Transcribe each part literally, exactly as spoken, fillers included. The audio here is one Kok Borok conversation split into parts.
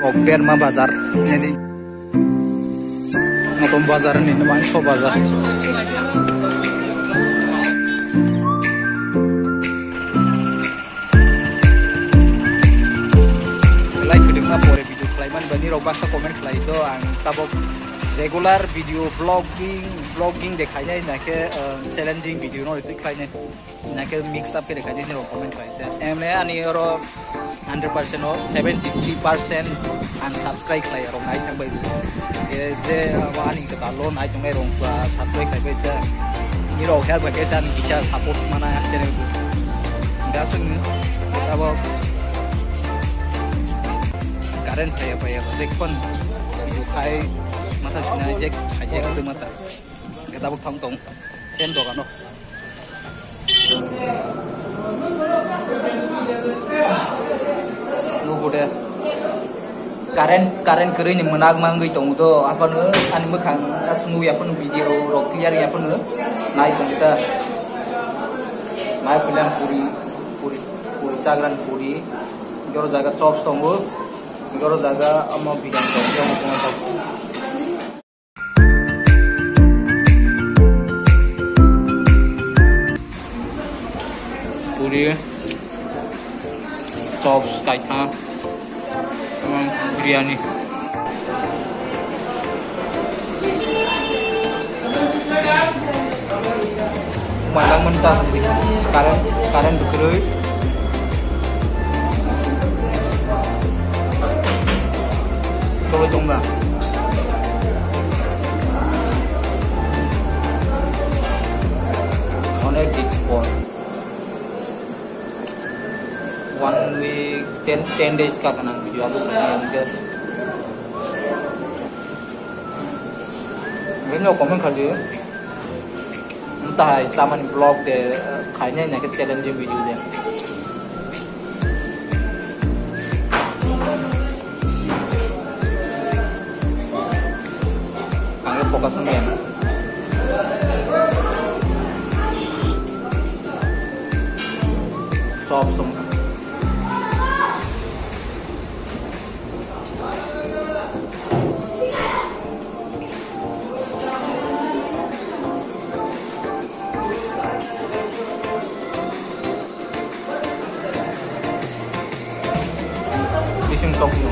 Berma bazar, nini. Motom bazar ni, mangso bazar. Like video na pore video khlai man bani rok baksa comment khlai do, ang tabok regular video vlogging, vlogging de khainai na khe, uh, challenging video no twi khlainai. Nake mix up khe khaidi nirok comment khlai te. Emne ani oro hundred percent o seventy three percent unsubscribe khlai rok nai thang bai. E je abo ani ta lo nai tong nai rok ba subscribe khlai bai te. Nirok help khe ani kisa support mana channel bu. Dasung abo current phai phai ba je kon video khai mata jina je khai je mata. Kita buk thang tong. Sen dogano. Nugo de. Current, current kwrwi ni mwnakma wngwi tongo do. Aphano ani mwkhang aswk nukya phano video rok clear ya phano nai tong ta. Mai pulang puri, puri, puri chagran puri. Joro jaga chops tongo. Joro jaga amo bidang tongo. Puri, chops, kaitha, um, biryani. Malang mentah, current, current bekeroi. Cholo tongna. Onek din por. One week, ten, ten days ka kanang video upload khainai hwnkhe. Bini comment khaidi. Tahai tamani vlog de khainai hwnkhe challenging video de. Ang focus wngya. Sob song. Bising tok no.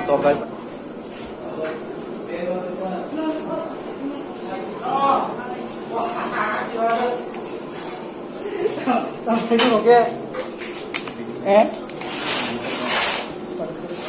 Torkai. Tam sai dong ke? Eh? Sorry, sorry.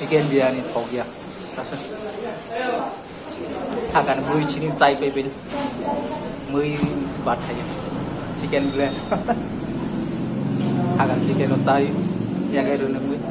Chicken biryani thok ya. Sakan mui chini chai pe bil. Mui bat khai. Chicken biryani. Sakan chicken o chai. Ya gai rune mui.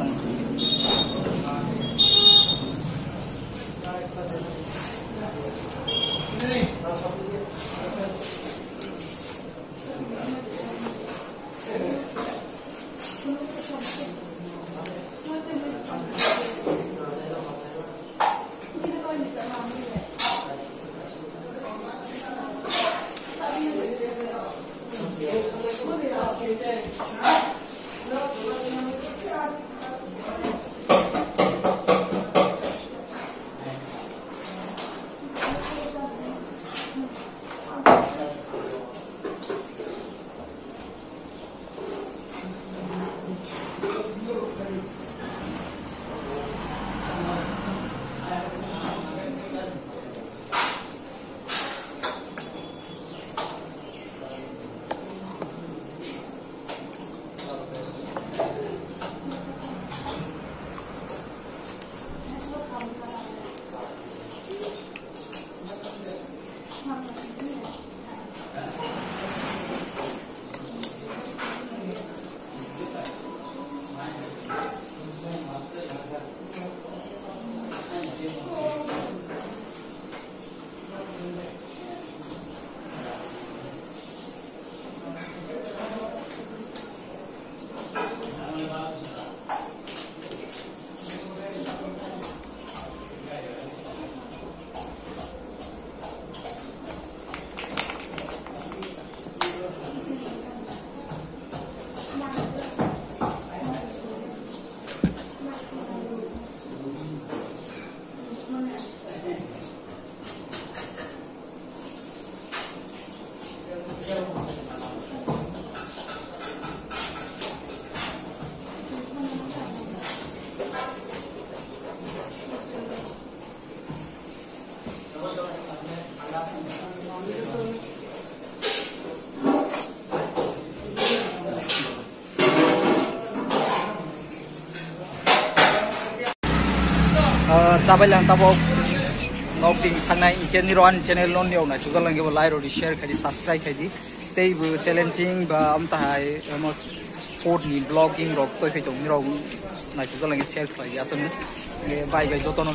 Ah, chabai lang tabok nok ding thangnai, hingke niro ani channel no niyok nai chujal lang kebo like rodi, share khaidi, subscribe khaidi. Tei bo challenging ba amta hai, amo food ni vlogging rok toi phai tong niro nai chujal lang share khlai asam. Bye bye joto no.